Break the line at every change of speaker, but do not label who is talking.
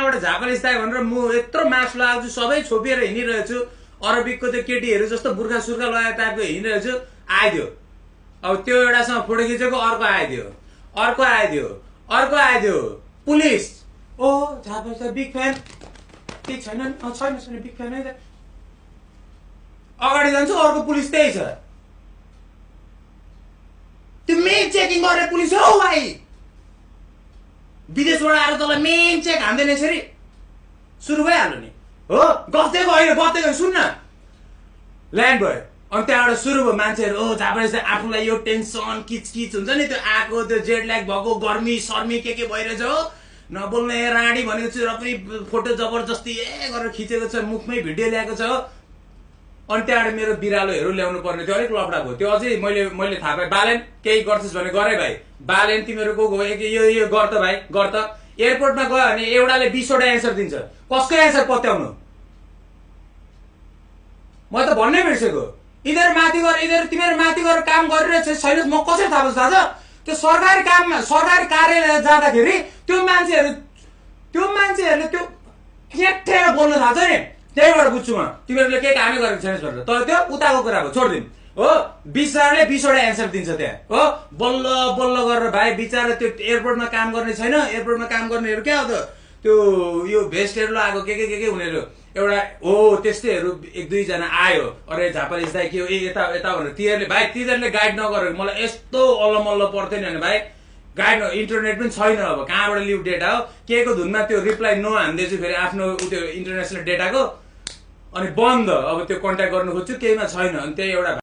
कहाँबाट झापल स्थायी भनेर म यत्रो मास्क लगाएको छु, सबै छोपिएर हिँडिरहेको छु, अरबिकको त्यो केटीहरू जस्तो बुर्खा सुर्खा लगाएको टाइपको हिँडिरहेको छु। आइदियो अब त्यो एउटासँग फोटो खिचेको, अर्को आइदियो पुलिस। ओ झापल त बिग फ्यान, ठीक छैन छैन बिग फ्यान है त। अगाडि जान्छु, अर्को पुलिस त्यही छ। त्यो मेन चेकिङ गर्ने पुलिस हो भाइ। विदेशबाट आएर तँलाई मेन चेक हान्दैन यसरी सुरु भइहाल्यो नि हो। गफ्दै गयो सुन्न, ल्यान्ड भयो। अनि त्यहाँबाट सुरु भयो मान्छेहरू। ओ झापल आफूलाई यो टेन्सन किचकिच हुन्छ नि, त्यो आएको त्यो जेट ल्याग भएको गर्मी सर्मी के भइरहेछ हो। नबोल्ने राडी भनेको छु र पनि फोटो जबरजस्ती गरेर खिचेको छ, मुखमै भिडियो ल्याएको छ हो। अनि त्यहाँबाट मेरो बिरालोहरू ल्याउनु पर्ने थियो, अलिक लफडा भयो त्यो। अझै मैले थाहा पाएँ, बालेन केही गर्छस् भने गरे भाइ। बालेन तिमीहरू को गयो यो गर त भाइ, गर त। एयरपोर्टमा गयो भने एउटाले 20वटा एन्सर दिन्छ, कसको एन्सर पत्याउनु? म त भन्नै बिर्सेको। तिमीहरू माथि गएर काम गरिरहेछ छैनस्, म कसरी थाहा पाउँछु? थाहा छ त्यो सरकारी काममा, सरकारी कार्यालय जाँदाखेरि त्यो मान्छेहरूले त्यो ठेट्ठेर बोल्न थाल्छ नि, त्यहीबाट बुझ्छु म तिमीहरूले केही कामै गरेको छैनस् भनेर। तर त्यो उताको कुरा हो, छोडिदिनु हो। 20जनाले 20वटा एन्सर दिन्छ त्यहाँ हो। बल्ल गरेर भाइ बिचारा त्यो एयरपोर्टमा काम गर्ने छैन। एयरपोर्टमा काम गर्नेहरू क्या हो त, त्यो यो भेस्टहरू लगाएको के उनीहरू एउटा हो त्यस्तैहरू 1-2जना आयो। अरे झापल दाइ के हो यता भनेर तिनीहरूले गाइड नगरेको मलाई यस्तो अल्लमल्ल पर्थ्यो नि। भाइ गाइड इन्टरनेट पनि छैन, अब कहाँबाट लिउ डेटा हो। के को धुनमा त्यो रिप्लाई नो हान्दैछु फेरि आफ्नो त्यो इन्टरनेसनल डेटाको, अनि बन्द। अब त्यो कन्ट्याक्ट गर्नु खोज्छु केहीमा छैन। अनि त्यही एउटा